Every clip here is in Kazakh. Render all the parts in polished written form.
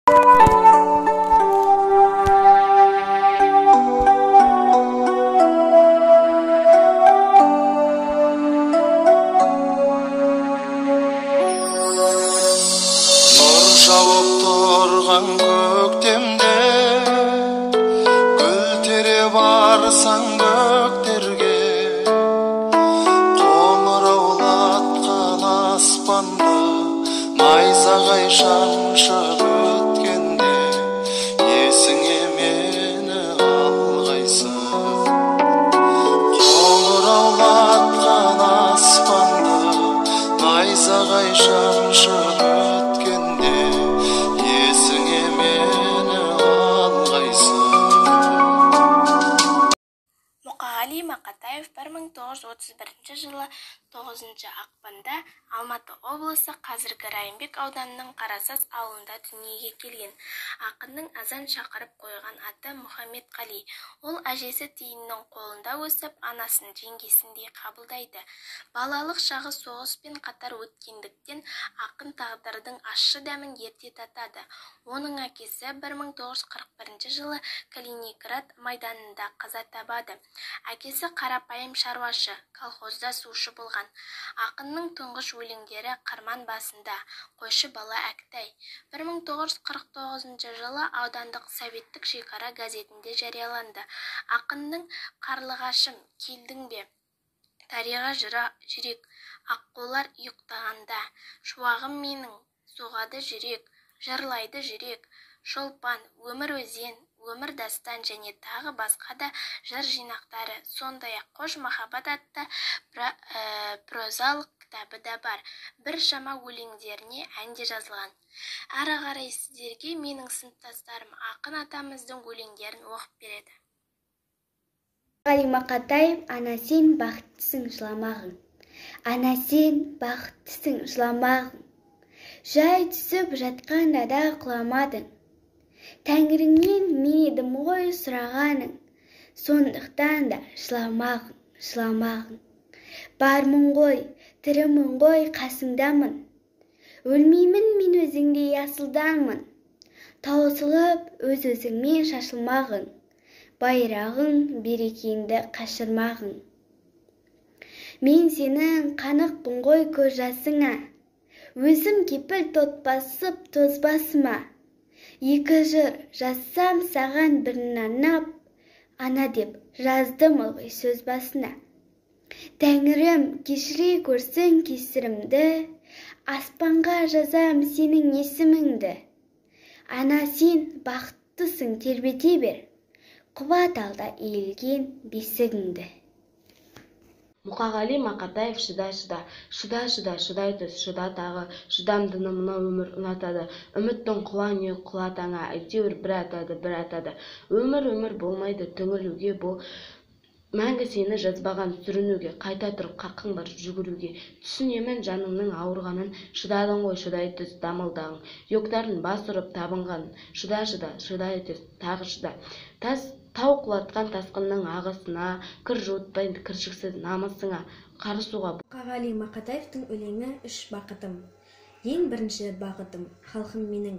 Нұр жауып тұрған көктемде, гүл тере барсаң бөктерге, қоңыраулатқан аспанды найзағай шаншып өткенде, есіңе мені алғайсың. Қоңыраулатқан аспанды найзағай шаншып өткенде, есіңе мені алғайсың. Мұқағали Мақатаев 1931 жылы 9 ақпанда Алматы облысы, қазіргі Райымбек ауданының Қарасаз ауылында дүниеге келген. Ақынның азан шақырып қойған аты Мұхаммедқали. Ол әжесі Тиынның қолында өсіп, анасын жеңгесіндей қабылдайды. Балалық шағы соғыспен қатар өткендіктен ақын тағдырдың ащы дәмін ерте татады. Оның әкесі 1941 жылы Калининград майданында қаза табады. Әкесі қарапайым шаруашы, колхозда сушы болған. Ақынның тұңғыш өлеңдері «Қырман басында», «Қойшы бала Әктай» 1949 жылы аудандық «Советтік шекара» газетінде жарияланды. Ақынның «Қарлығашым, келдің бе», «Дариға жүрек», «Аққулар ұйықтағанда», «Шуағым менің», «Соғады жүрек», «Жырлайды жүрек», «Шолпан», «Өмір өзен, өмір дастан» және тағы басқа да жыр жинақтары, сондай-ақ «Қош махаббат» атты прозалық кітабы да бар. Біршама өлеңдеріне ән де жазылған. Әрі қарай сіздерге менің сыныптастарым ақын атамыздың өлеңдерін оқып береді. Мұқағали Мақатаев. Ана, сен бақыттысың, жыламағың. Ана, сен бақыттысың, жыламағың. Жай түсіп жатқанда да құламадың. Тәңіріңнен мен едім ғой сұрағаның. Сондықтан да жыламағың, жыламағың. Бармын ғой, тірімін ғой, қасыңдамын. Өлмеймін мен, өзіңдей асылданмын. Таусылып өз-өзіңмен шашылмағың. Байрағың, берекеңді қашырмағың. Мен сенің қанықпын ғой көз жасыңа. Өзім кепіл тот басып тозбасыма. Екі жыр жазсам саған бірін арнап, ана деп жаздым ылғи сөз басына. Тәңірім кешіре көрсін кесірімді, аспанға жазам сенің есіміңді. Ана, сен бақыттысың, тербете бер, құба талда иілген бесігіңді. Мұқағали Мақатаев. Шыда, шыда, шыда, шыда, шыдай түс, шыда тағы. Шыдамдыны мына өмір ұнатады. Үміттің құла не құла таңы әйтеуір бір атады, бір атады. Өмір, өмір болмайды түңілуге, бұл мәңгі сені жазбаған сүрінуге. Қайта тұрып қақың бар жүгіруге. Түсінемін жаныңның ауырғанын. Шыдадың ғой, шыдай түс дамылдағың йогтарын бас ұрып табынғанын. Шыда, шыда, шыдай түс, тағы шыда. Тас тау құлатқан тасқынның ағысына кір жуытпай кіршіксіз намысыңа қарысуға. Мұқағали Мақатаевтың өлеңі. Үш бақытым. Ең бірінші бағытым — халқым менің.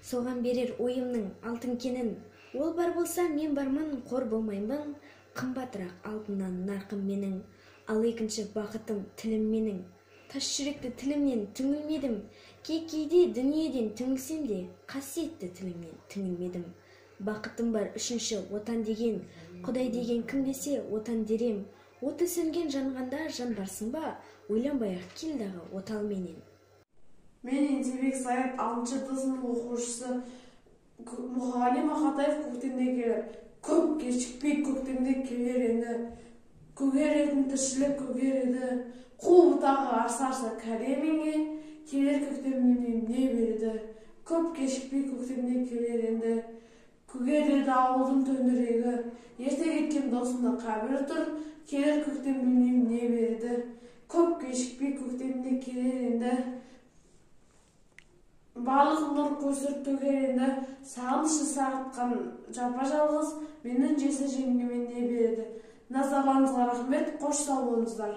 Соған берер ойымның алтын кенін. Ол бар болса, мен бармын, қор болмаймын. Қымбатырақ алтыннан нарқым менің. Ал екінші бақытым — тілім менің. Тас жүректі тілімнен түңілмедім. Кей кейде дүниеден түңілсем де, қасиетті тілімнен түңілмедім. Бақытым бар үшінші — отан деген. Құдай деген кім десе, отан дер ем. Оты сөнген жанғанда жан барсың ба? Ойланбай ақ кел дағы отал менен. Мен Еңсебек Саят, алтыншы Д сынып оқушысы. Мұқағали Мақатаев. Көктемде келер. Көп кешікпей көктемде келер енді. Көгеретін тіршілік көгереді. Қу бұтағы арса-арса кәрі еменге. Келер көктем білмеймін не береді. Көп кешікпей көктемде келер енді. Көгереді ауылдың төңірегі. Ерте кеткен досымның қабірі тұр. Келер көктем білмеймін не береді. Көп кешікпей көктемде келер енді. Барлық нұр көсір төгер енді. Сағынышы сағытқан жапа жалғыз менің жесір жеңгеме не береді. Назарларыңызға рахмет, қош сау болыңыздар.